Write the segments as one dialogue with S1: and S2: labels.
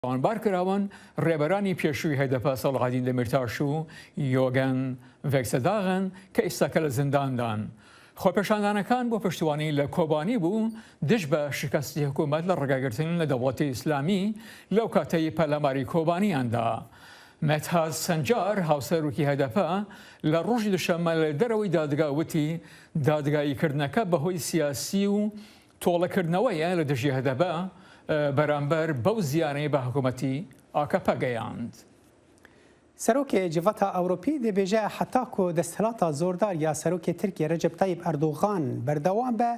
S1: تاوانبار کراون، ڕێبەرانی پێشووی هەدەپە سەڵاحەدین دەمیرتاش و یۆگەن ڤێکسەداغن کە ئیستاکە لە زینداندان. خۆپێشاندانەکان بۆ پشتیوانی لە کۆبانی بوو دژ بە شکستی حکوومەت لە ڕێگەگرتن لە دەوڵەتی ئیسلامی لەو کاتەی پەلاماری کۆبانیان دا. مێتهات سەنجار هاوسەرۆکی هەدەپە لە ڕۆژی دوشەممە لە دەرەوەی دادگا وتی دادگاییکردنەکە بەهۆی سیاسی و تۆڵەکردنەوەیە لە دژی هەدەپە بەرامبەر بەو زیانەی بە حکومەتی ئاکەپە گەیاند.
S2: Serokê Civata Ewropî dibêje heta ku desthilata zordar ya Serokê Tirkiyê Recep Tayyip Erdogan berdewam be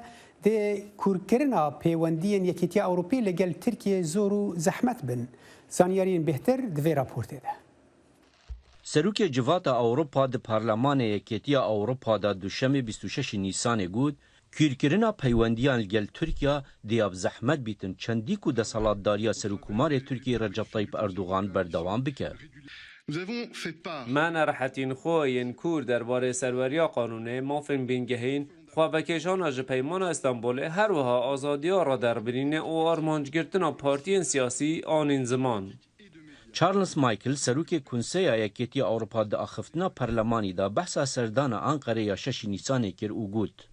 S2: dê kûrkirina pêwendiyên Yekîtiya Ewropî li gel Tirkiyê zor û zehmet bin. Zanyariyên bêhtir di vê raportê de.
S3: Serokê Civata Ewropa di Parlemanê Yekêtiya Ewropa de Duşemê 26 Nîsanê got, Kûrkirina peywendiyan li gel Tirkiya dê ya bi zehmet bîtin çendî ku deselatdariya Serokkomarê Tirkiyê Recep Tayyip Erdogan berdewam bike.
S4: Me nerehetiyên xwe yên kûr derbarê serweriya qanûnê, mafên bingehîn, xwevekêşana ji Peymana Stenbolê her wiha azadiya raderbirînê û armancgirtina partiyên siyasî anîn ziman.
S3: Charles Michael, Serokê Konseya Yekêtiya Ewropa di axiftina perlemanî de behsa serdana Enqerê ya şeşî Nîsanê kir û got.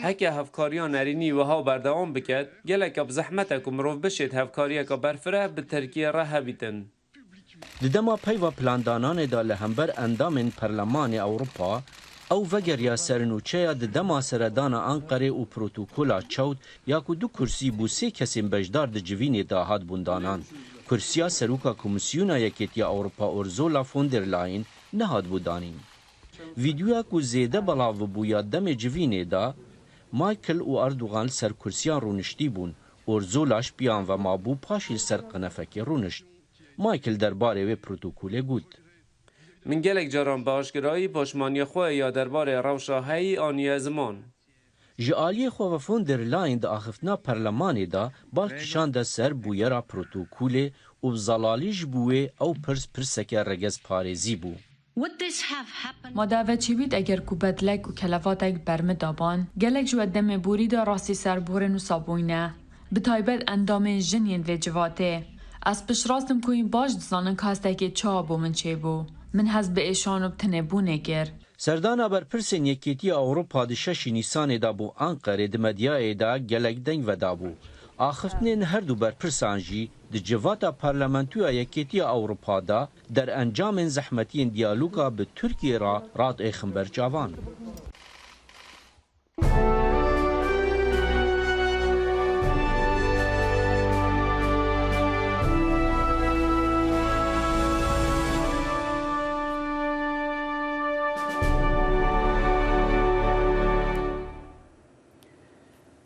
S4: Heke hevkariya nerînî wiha berdewam bike, geleka bi zehmet e ku mirov bişêt hevkariyeka berfireh bi Tirkiyê re hebîtin.
S3: Di dema peyva plandananê de li hember endamên Perlemanê Ewropa, ew vegeriya ser nûçeya di dema seredana Enqerê û protokola çewt ya ku du kursî bo sê kesên beşdar di civînê de hatibûn danan. Kursiya Seroka Komîsyona Yekêtiya Ewropa Ursula von der Leyen nehatibû danîn. Vîdeoya ku zêde belav bûbû ya demê civînê de, Michael û Erdogan li ser kursiyan rûniştî bûn, Ursula ji piyan ve mabû paşê li ser qenefekê rûnişt. Michael derbarê wê protokolê got.
S4: Min gelek caran bi aşkirayî poşmaniya xwe ya derbarê rewşa heyî aniye ziman.
S3: Ji aliyê xwe ve von der Leyen di axiftina perlemanê de bal kişande ser bûyera protokolê û bi zelalî ji bo wê ew pirs pirseke regezparêzî bû.
S5: Ma dave çêbît eger ku bedlek û kelevatek ber min daban. Gelek ji we demê borî de rastî serborên wisa bûyne. Bi taybet endamên jin yên vê civatê. Ez piştrast im ku hîn baş dizanin ka hestekê çawa bo min çêbû. Min hest bi êşan û bi tenêbûnê kir.
S3: Serdana berpirsên Yekêtiya Ewropa di şeşî Nîsanê de bo Enqerê di medyayê de gelek deng vedabû. Axiftinên her du berpirsan jî di civata Parlamentoya Yekêtiya Ewropa de derencamên zehmetiyên diyaloga bi Tirkiyê re radiêxin ber çavan.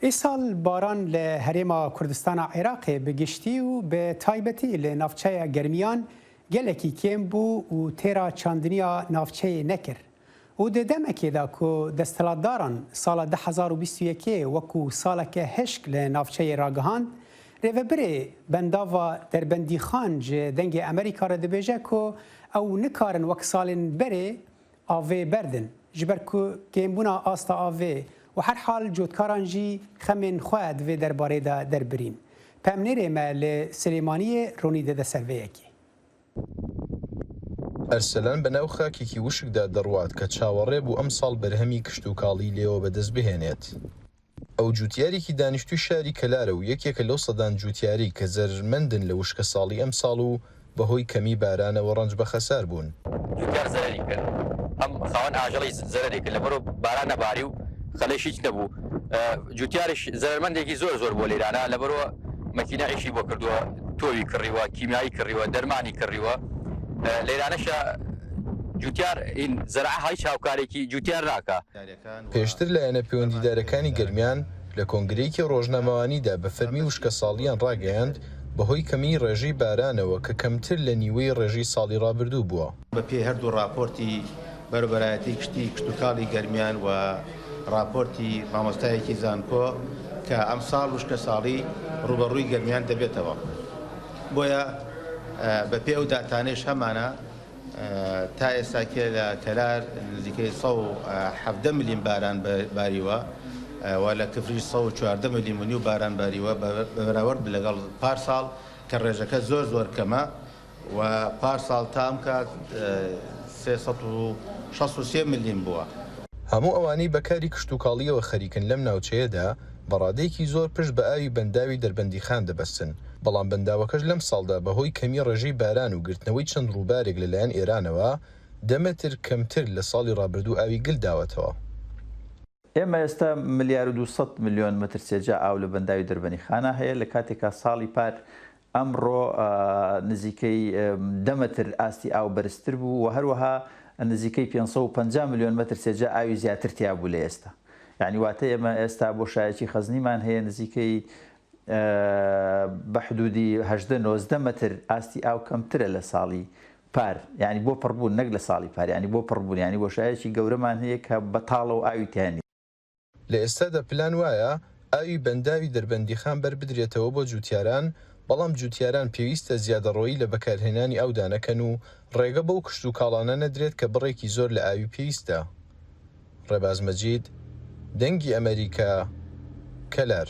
S2: Îsal baran li Herêma Kurdistana Iraqê bi giştî û bi taybetî li navçeya Germiyan gelekî kêm bû û têra çandiniya navçeyê nekir. Û di demekê de ku desthilatdaran sala 2021ê wekû saleke hişk li navçeyê ragihand, rêvebirê bendava Derbendîxan ji Dengê Amerîka re dibêje ku ew nikarin wek salên berê avê berdin ji ber ku kêmbûna asta avê û herhal cotkaran jî xemên xwe di vê derbarê de derbirîn. Pemnêrê me li Silêmaniyê ronî dide ser vê yekê.
S6: ئەرسەلان بەناو خاکێکی وشکدا دەڕوات کە چاوەڕێ بوو ئەمساڵ بەرهەمی کشتوکاڵی لێوە بەدەست بهێنێت. ئەو جوتیارێکی دانیشتووی شاری کەلارە و یەکێکە لەو سەدان جوتیارەی کە زەرەرمەندن لە وشکەساڵی ئەمساڵ و بەهۆی کەمی بارانەوە ڕەنج بە خەسار بوون.
S7: جوتیار زەرەری کرد، هەم خاوەن ئاژەڵیش زەرەری کرد، لەبەرئەوە باران نەباری و خەلەیش هیچ نەبوو، جوتیاریش زەرەرمەندێکی زۆر زۆر بووە لەیرانە، لەبەرئەوە مەکینە ئیشی بۆ کردووە، تۆوی کڕیوە، کیمیایی کڕیوە، دەرمانی کڕیوە، لەیرانەشە جوتیار زەرع هیچ هاوکارێکی جوتیار ناکا.
S6: پێشتر لایەنە پەیوەندیدارەکانی گەرمیان لە کۆنگرەیەکی ڕۆژنامەوانیدا بە فەرمی وشکەساڵییان ڕاگەیاند، بەهۆی کەمیی ڕێژەی بارانەوە کە کەمتر لە نیوەی ڕێژەی ساڵی ڕابردوو بووە.
S8: بەپێی هەردوو ڕاپۆرتی بەرێوبەرایەتی گشتی کشتوکاڵی گەرمیان و ڕاپۆرتی مامۆستایەکی زانکۆ کە ئەمساڵ وشکەساڵی ڕووبەڕووی گەرمیان دەبێتەوە بۆیە بەپێی ئەو داتانەیش هەمانە تا ئێستا کێ لە کەلار نزیکەی 117 ملیم باران باریوە و لە کفریش 114 ملیم و نیو باران باریوە بە بەراورد لەگەڵ پار ساڵ. کە ڕێژەکە زۆر زۆر کەمە و پار ساڵ تا ئەم کات 363 ملیم بووە.
S6: هەموو ئەوانەی بە کاری کشتوکاڵییەوە خەریکن لەم ناوچەیەدا بە ڕادەیەکی زۆر پشت بە ئاوی بەنداوی دەربەندیخان دەبەستن، بەڵام بەنداوەکەش لەمساڵدا بەهۆی کەمی ڕێژەی باران و گرتنەوەی چەند ڕووبارێک لەلایەن ئێرانەوە دە مەتر کەمتر لە ساڵی ڕابردوو ئاوی گل داوەتەوە.
S9: ئێمە ئێستا ملیار و 200 ملیۆن مەتر سێجا ئاو لە بەنداوی دەربەنیخانە هەیە، لە کاتێکا ساڵی پار ئەمڕۆ نزیکەی دە مەتر ئاستی ئاو بەرزتر بوو و هەروەها نزیکەی 550 ملیۆن مەتر سێجا ئاوی زیاتر تیا بوو لە ئێستا. یانی واتە ئێمە ئێستا بۆشایەکی خەزنیمان هەیە نزیکەی بە حدودی 18 19 مەتر ئاستی ئاو کەمترە لە ساڵی پار یانی بۆ پڕبوون نەک لە ساڵی پار یانی بۆ پڕبوون یانی بۆشایەکی گەورەمان هەیە کە بەتاڵە و ئاوی تیا نییە.
S6: لە ئێستادا پلان وایە ئاوی بەنداوی دەربەندیخان بەربدرێتەوە بۆ جوتیاران، بەڵام جوتیاران پێویستە زیادەڕۆیی لە بەکارهێنانی ئاودا نەکەن و ڕێگە بەو کشتوکاڵانە نەدرێت کە بڕێکی زۆر لە ئاوی پێویستە. ڕێباز مەجید، دەنگی ئەمەریکا، کەلار.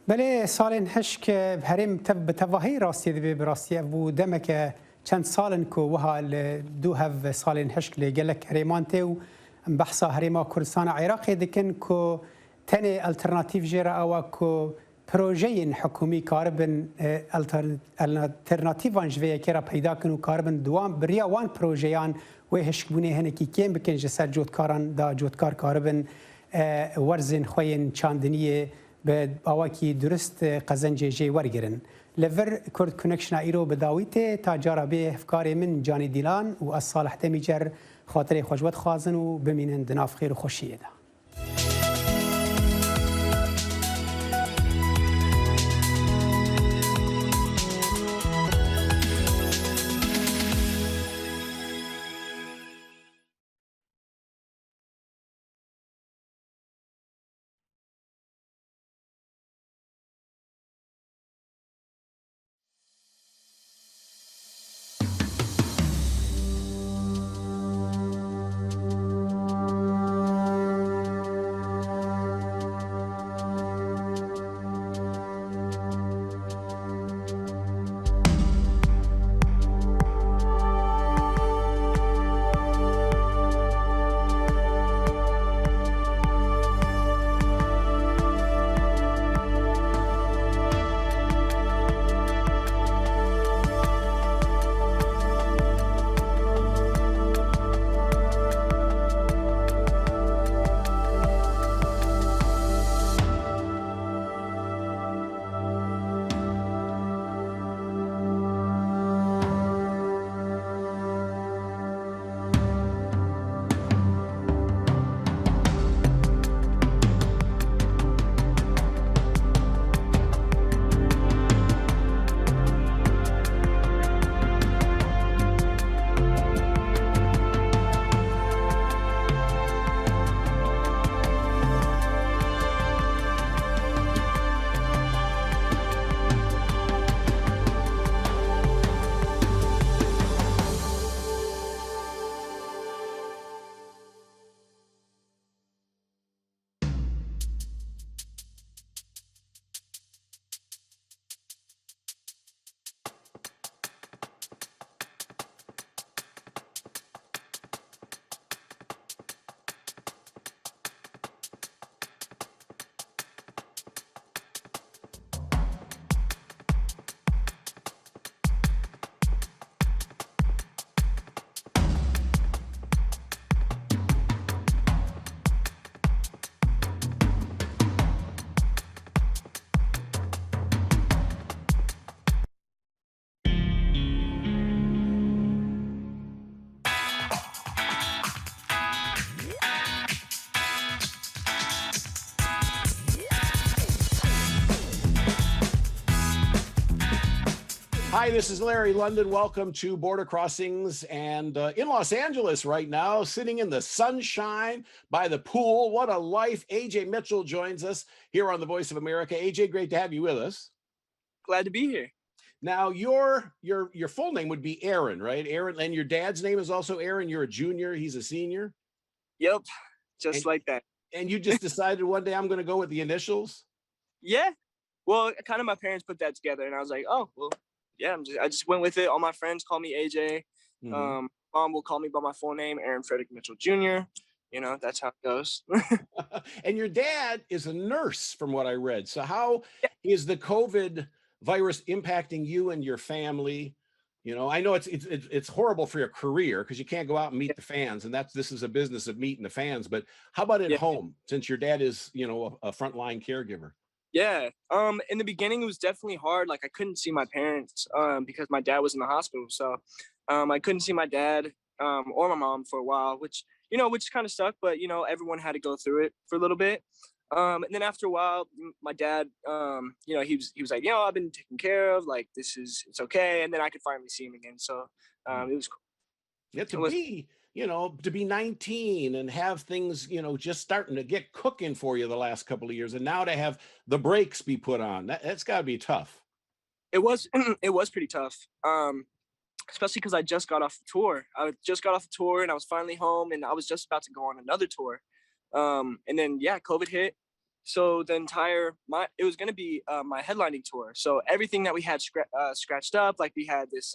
S2: بەلێ ساڵێن هشک هەرێم بە تەڤاهی راستیە دبێ bi rastî ev bû demeke çend sal in ku wiha li dû hev salên hişk li gelek herêman tê û em behsa herêma Kurdistana Iraqê dikin ku tenê alternatîf jê re ew e ku projeyên hikûmî karibin alternatîvan ji vê yekê re peyda kin û karibin di wan bi riya wan projeyan wê hişkbûnê hinekî kêm bikin ji ser cotkaran da cotkar karibin werzên xwe yên çandiniyê bi awakî durist qezencê jê wergirin. Li vir Kurd Connectiona îro bi dawî tê ta cara bê hevkarê min Canî Dîlan û ez Salih Demîcer xatirê xwe ji we dixwazin û bimînin di nav xêr û xweşiyê de.
S10: Hi, this is Larry London. Welcome to Border Crossings and in Los Angeles right now, sitting in the sunshine by the pool. What a life. AJ Mitchell joins us here on the Voice of America. AJ, great to have you with us.
S11: Glad to be here.
S10: Now, your your your full name would be Aaron, right? Aaron, and your dad's name is also Aaron. You're a junior, he's a senior.
S11: Yep, just
S10: And
S11: like that.
S10: and you just decided one day I'm going to go with the initials?
S11: Yeah. Well, kind of my parents put that together, and I was like, oh, well, yeah, I just went with it. All my friends call me AJ. Mom will call me by my full name, Aaron Frederick Mitchell Jr. That's how it goes.
S10: And your dad is a nurse, from what I read. So how is the COVID virus impacting you and your family? I know it's horrible for your career because you can't go out and meet the fans, and this is a business of meeting the fans. But how about at home, since your dad is a frontline caregiver?
S11: Yeah. In the beginning, it was definitely hard. I couldn't see my parents because my dad was in the hospital. So I couldn't see my dad or my mom for a while, which kind of sucked. But everyone had to go through it for a little bit. And then after a while, my dad, he was like, I've been taken care of. It's okay. And then I could finally see him again. So it was cool.
S10: Yeah,
S11: It was
S10: to be 19 and have things just starting to get cooking for you the last couple of years. And now to have the brakes be put on, that's got to be tough.
S11: It was pretty tough. Especially because I just got off the tour. I just got off the tour and I was finally home and I was just about to go on another tour. And then, COVID hit. So the entire, my, it was going to be my headlining tour. So everything that we had scratched up, we had this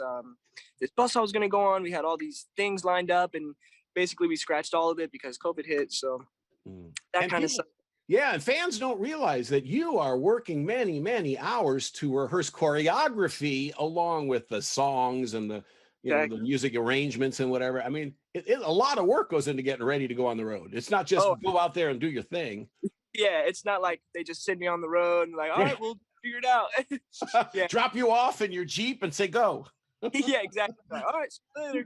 S11: bus I was going to go on. We had all these things lined up and basically we scratched all of it because COVID hit. So that
S10: And
S11: kind of
S10: people
S11: sucked.
S10: Yeah. And fans don't realize that you are working many, many hours to rehearse choreography along with the songs and the music arrangements. A lot of work goes into getting ready to go on the road. It's not just go out there and do your thing.
S11: Yeah, it's not like they just send me on the road and like, all right, we'll figure it out.
S10: Drop you off in your Jeep and say, go.
S11: Yeah, exactly. Like, all right, see you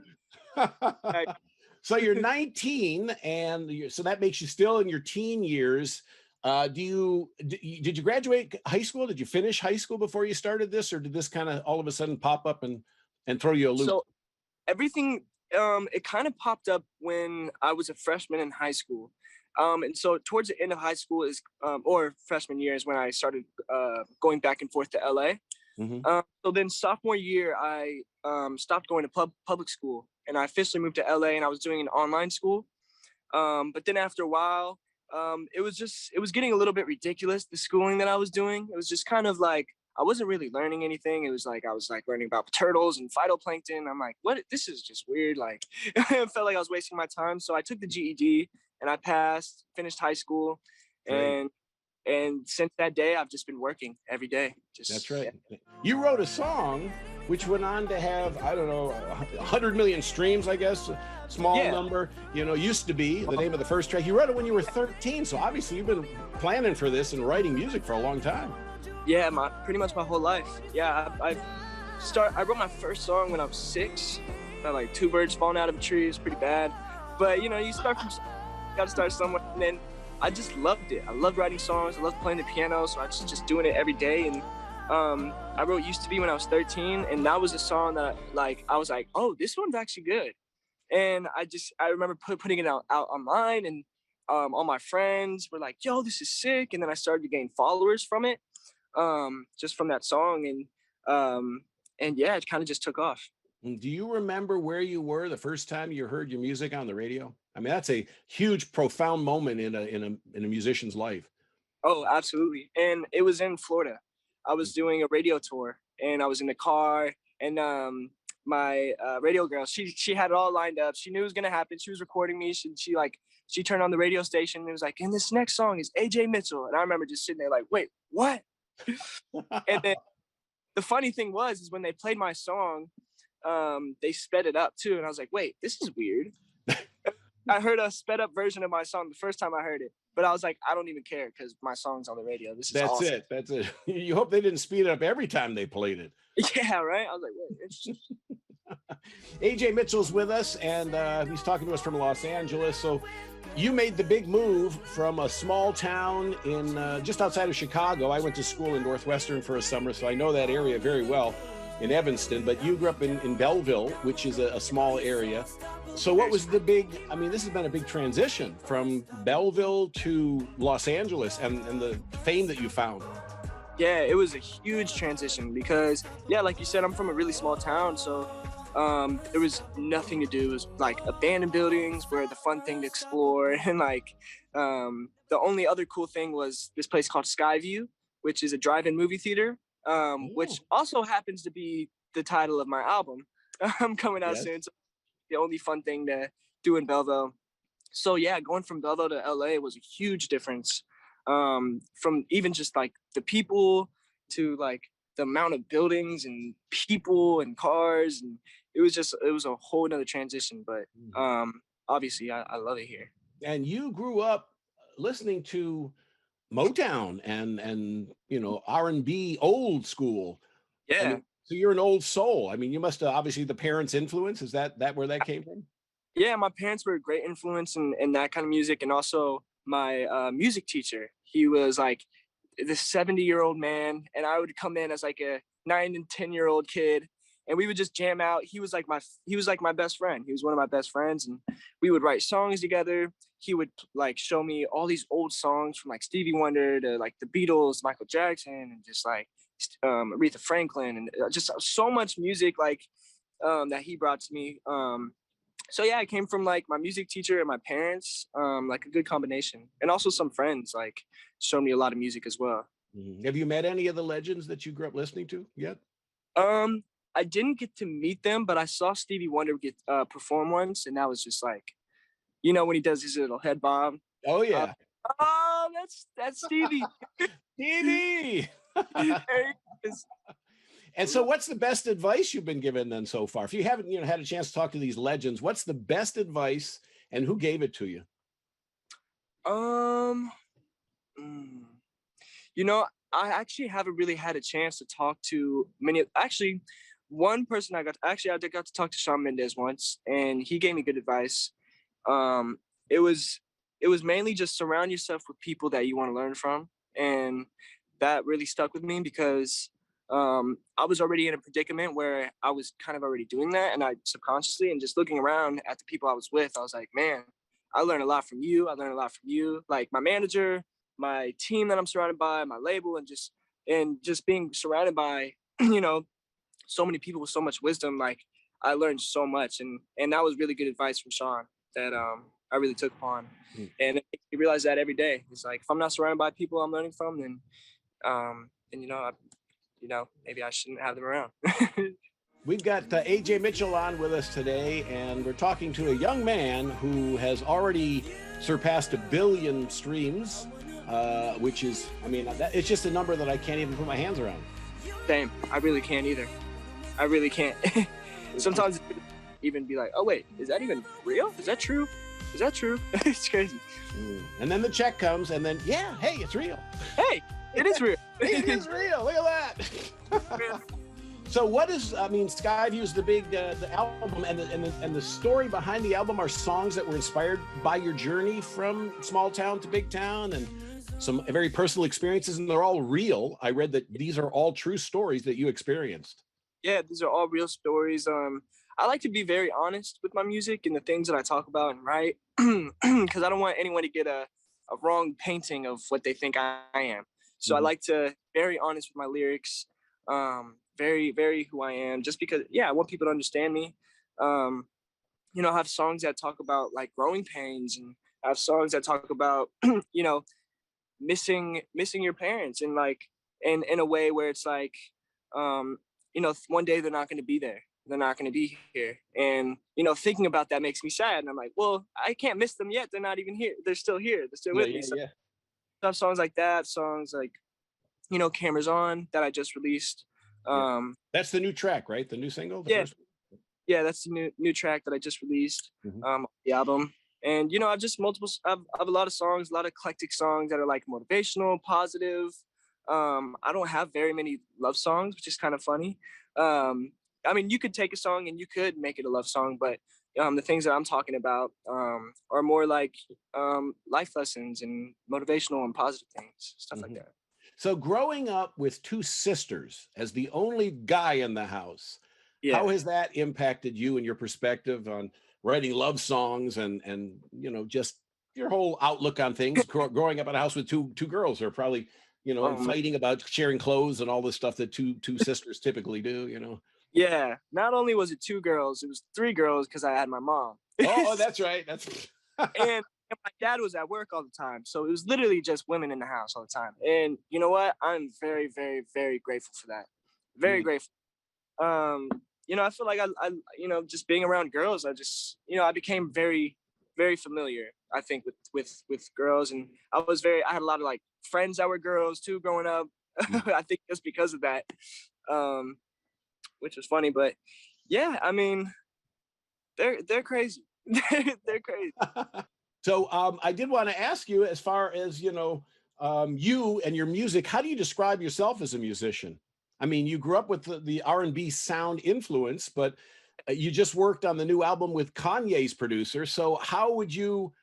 S11: later. Right.
S10: So you're 19, and so that makes you still in your teen years. Did you graduate high school? Did you finish high school before you started this, or did this kind of all of a sudden pop up and throw you a loop?
S11: So everything, it kind of popped up when I was a freshman in high school. And so towards the end of high school is or freshman year is when I started going back and forth to LA. So then sophomore year, I stopped going to public school and I officially moved to LA and I was doing an online school. But then after a while, it was getting a little bit ridiculous, the schooling that I was doing. It was just kind of like, I wasn't really learning anything. It was like, I was learning about turtles and phytoplankton. I'm like, what? This is just weird. It felt like I was wasting my time. So I took the GED and I passed, finished high school.
S10: Great.
S11: And since that day, I've just been working every day. Just,
S10: That's right.
S11: Yeah.
S10: You wrote a song which went on to have, I don't know, 100 million streams, I guess, a small number, used to be the name of the first track. You wrote it when you were 13. So obviously you've been planning for this and writing music for a long time.
S11: Yeah, pretty much my whole life. Yeah, I wrote my first song when I was 6. About 2 birds falling out of a tree. It was pretty bad. But you start from, got to start somewhere. And then I just loved it. I loved writing songs. I loved playing the piano. So I was just doing it every day. And I wrote Used to Be when I was 13. And that was a song that I was like, oh, this one's actually good. And I remember putting it out online, and all my friends were like, yo, this is sick. And then I started to gain followers from it just from that song. And it kind of just took off.
S10: Do you remember where you were the first time you heard your music on the radio? That's a huge, profound moment in a musician's life.
S11: Oh, absolutely. And it was in Florida. I was doing a radio tour and I was in the car, and my radio girl, she had it all lined up. She knew it was going to happen. She was recording me. She turned on the radio station and it was like, and this next song is AJ Mitchell. And I remember just sitting there like, wait, what? And then the funny thing was, is when they played my song, they sped it up too. And I was like, wait, this is weird. I heard a sped up version of my song the first time I heard it, but I was like, I don't even care because my song's on the radio. This is
S10: That's
S11: awesome.
S10: it. That's it. You hope they didn't speed it up every time they played it.
S11: Yeah, right. I was like, wait. It's just...
S10: AJ Mitchell's with us, and he's talking to us from Los Angeles. So you made the big move from a small town in just outside of Chicago. I went to school in Northwestern for a summer, so I know that area very well, in Evanston. But you grew up in Belleville, which is a small area. So what was the big, I mean, this has been a big transition from Belleville to Los Angeles and the fame that you found.
S11: Yeah, it was a huge transition because, like you said, I'm from a really small town. So there was nothing to do. It was like abandoned buildings were the fun thing to explore. And the only other cool thing was this place called Skyview. which is a drive-in movie theater, which also happens to be the title of my album. I'm coming out soon. So the only fun thing to do in Belleville. So yeah, going from Belleville to LA was a huge difference. From even just like the people to like the amount of buildings and people and cars, and it was just, it was a whole nother transition, but obviously I love it here.
S10: And you grew up listening to Motown and you know, R&B, old school.
S11: Yeah.
S10: So you're an old soul. I mean, you must have, obviously the parents' influence, is that where that came from?
S11: Yeah, my parents were a great influence in that kind of music, and also my music teacher. He was like this 70-year-old man, and I would come in as like a 9 and 10-year-old kid, and we would just jam out. He was like my, he was like my best friend. He was one of my best friends, and we would write songs together. He would show me all these old songs from Stevie Wonder to the Beatles, Michael Jackson, and just Aretha Franklin, and just so much music that he brought to me. I came from my music teacher and my parents, a good combination, and also some friends showed me a lot of music as well.
S10: Have you met any of the legends that you grew up listening to yet?
S11: I didn't get to meet them, but I saw Stevie Wonder perform once, and that was just like, you know, when he does his little head bob.
S10: Oh yeah.
S11: Oh, that's Stevie.
S10: Stevie.
S11: There he is.
S10: And so what's the best advice you've been given then so far? If you haven't, had a chance to talk to these legends, what's the best advice and who gave it to you?
S11: I actually haven't really had a chance to talk to many. Actually, one person I got, actually, I got to talk to Shawn Mendes once, and he gave me good advice. It was mainly just surround yourself with people that you want to learn from. And that really stuck with me because I was already in a predicament where I was kind of already doing that. And I subconsciously, and just looking around at the people I was with, I was like, man, I learned a lot from you. I learned a lot from you. Like my manager, my team that I'm surrounded by, my label, and just being surrounded by, so many people with so much wisdom. I learned so much. And that was really good advice from Shawn that I really took upon. And it makes me realize that every day. It's like, if I'm not surrounded by people I'm learning from, then maybe I shouldn't have them around.
S10: We've got AJ Mitchell on with us today, and we're talking to a young man who has already surpassed a billion streams, which is, it's just a number that I can't even put my hands around.
S11: Same. I really can't either. I really can't. Sometimes even be like, oh, wait, is that even real? Is that true? Is that true? It's crazy.
S10: And then the check comes, and then, yeah, hey, it's real.
S11: Hey, it is real.
S10: It is real. Look at that. So what is, I mean, Skyview's the big, the album, and the story behind the album are songs that were inspired by your journey from small town to big town and some very personal experiences, and they're all real. I read that these are all true stories that you experienced.
S11: Yeah, these are all real stories. I like to be very honest with my music and the things that I talk about and write, because I don't want anyone to get a wrong painting of what they think I am. So I like to be very honest with my lyrics, very, very who I am, just because, yeah, I want people to understand me. I have songs that talk about growing pains, and I have songs that talk about, missing your parents, and in a way where it's like, one day they're not going to be there. They're not going to be here. And thinking about that makes me sad. And I'm like, well, I can't miss them yet. They're not even here. They're still here. They're still with me. So I have songs like that, songs like Cameras On that I just released.
S10: That's the new track, right? The new single? The
S11: Yeah.
S10: first one?
S11: Yeah, that's the new track that I just released, the album. And, you know, I've just multiple, I've a lot of songs, a lot of eclectic songs that are motivational, positive. I don't have very many love songs, which is kind of funny. You could take a song and you could make it a love song, but the things that I'm talking about are more life lessons and motivational and positive things, stuff like that.
S10: So growing up with two sisters as the only guy in the house, how has that impacted you and your perspective on writing love songs and just your whole outlook on things? Growing up in a house with two girls who are probably fighting about sharing clothes and all the stuff that two sisters typically do.
S11: Yeah. Not only was it two girls, it was three girls because I had my mom.
S10: Oh, that's right. That's
S11: And And my dad was at work all the time. So it was literally just women in the house all the time. And you know what? I'm very, very, very grateful for that. Very grateful. You know, I feel like I, you know, just being around girls, I just, you know, I became very, very familiar, I think, with girls. And I was very, I had a lot of like friends that were girls too growing up. I think just because of that, which was funny. But yeah, I mean, they're crazy. They're crazy.
S10: So I did want to ask you, as far as, you know, you and your music, how do you describe yourself as a musician? I mean, you grew up with the R&B sound influence, but you just worked on the new album with Kanye's producer. So how would you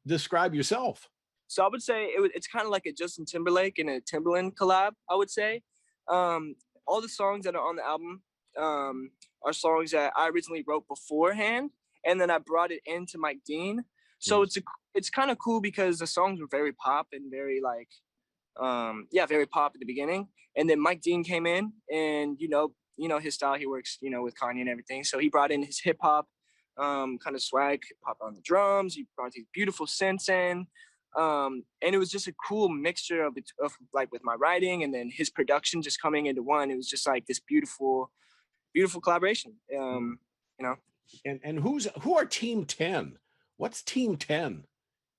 S10: describe yourself?
S11: So I would say it's kind of like a Justin Timberlake and a Timbaland collab, I would say. All the songs that are on the album are songs that I originally wrote beforehand, and then I brought it into Mike Dean. So it's kind of cool because the songs were very pop and very very pop at the beginning. And then Mike Dean came in, and you know his style. He works, you know, with Kanye and everything. So he brought in his hip hop, kind of swag, pop on the drums. He brought these beautiful synths in. And it was just a cool mixture of with my writing and then his production just coming into one. It was just like this beautiful, beautiful collaboration. You know.
S10: And who are Team 10? What's Team 10?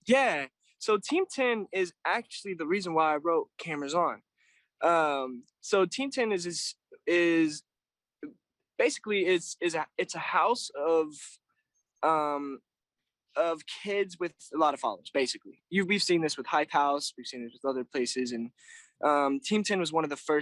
S11: Yeah. So Team 10 is actually the reason why I wrote Cameras On. So Team 10 is basically it's a house of kids with a lot of followers. Basically, we've seen this with Hype House, we've seen this with other places, and Team 10 was one of the first